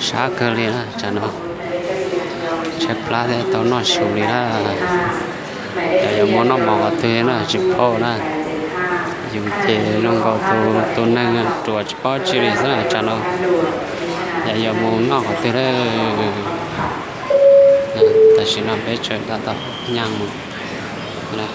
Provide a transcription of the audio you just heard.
Sab kawg li na tsam no, tshaib plab thiab tau noj su li na. Yog yuav mus noj mov qhov twg na tsis paub na. Yus ces zoo nkaus tus neeg ruam tsis paub tsi li xwb na tsam no. Yog yuav mus noj qhov twg na. Tam sim no peb tseem tab tom nyas mus na.